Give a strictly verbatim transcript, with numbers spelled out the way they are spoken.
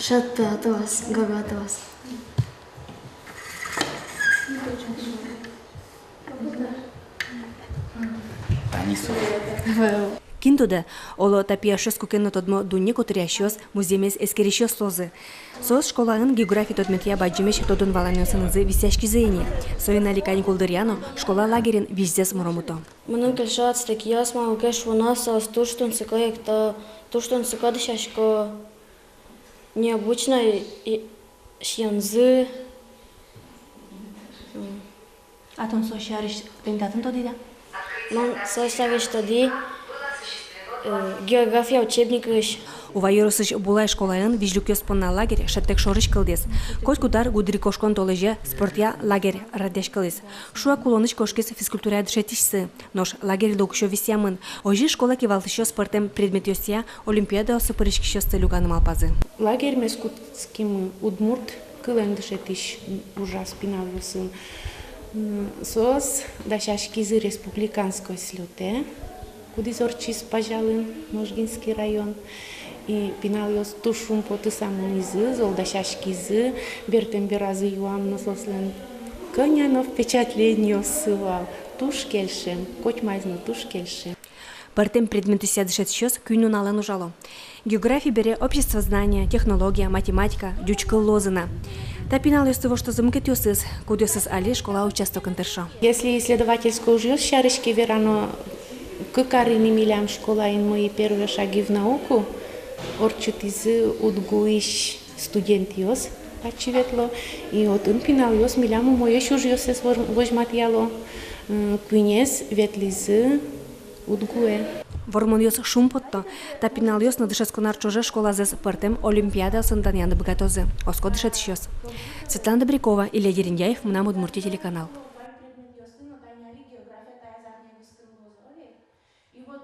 Шат пе атылаз, гага атылаз. Тани со. Кин тодэ, оло, та пияшъёс куке но тодмо дунне котыръясьёс, музъемез эскерисьёс луозы. Соос школаын география тодметъя бадӟымесь тодон-валанъёсынызы висъяськизы ини. Соин али каникул дыръя но школа лагерьын визьзэс муромыто. Мыным кельшо ацтекъёс, малы ке шуоно соос туж тунсыко экто, туж тунсыко дышетско, необычной и сиёнзы. А тон со сярысь тӥни татын тодӥд-а? Мон со сярысь тодӥ, э, география учебникысь. Ува ёросысь Булай школаын визьлюкъёс понна лагерь шӧдтэк шорысь кылдӥз. Котькуд ар гудырикошкон толэзе спортъя лагерь радъяськылӥз. Шуак улонысь кошкиз физкультурая дышетӥсьсы. Нош лагерьлы уксё висъямын. Озьы школа кивалтӥсьёс пӧртэм предметъёсъя олимпиадаосы пыриськисьёсты люканы малпазы. Лагерь мес кутскимы удмурт кылэн дышетӥсь ужаз пиналъёсын. М, соос дасяськизы республиканской слётэ, кудӥз ортчиз Пазялын, Можгинский район. И пиналъёс туж шумпотыса мынӥзы, зол дасяськизы, бертэм беразы юам но соослэн кӧня но впечатлениоссы вал. Туж кельшем, котьмаез но туж кельшем. Пӧртэм предметъёсъя дышетӥсьёс куинь нуналэн ужало. География бере обществознание, технология, математика, ӟуч кыл луозы на. Та пиналъёсты воштозы мукетъёсыз, кудъёсыз али школа участокын тыршо. Если исследовательской ужъёс сярысь ке верано, кык ар ини милям школаын «Мои первые шаги в науку» ортчытӥзы УдГУысь студентъёс татчы ветло, и отын пиналъёс милям умоесь ужъёссэс вож-, возьматъяло, м, куинез ветлӥзы УдГУэ. Вормонъёс шумпотто, та пиналъёс но дышетскон ар ӵоже школазэс пӧртэм олимпиадаосын данъяны быгатозы, оско дышетӥсьёс. Светлана Добрякова, Илья Дерендяев, «Мынам Удмуртие» телеканал. И вот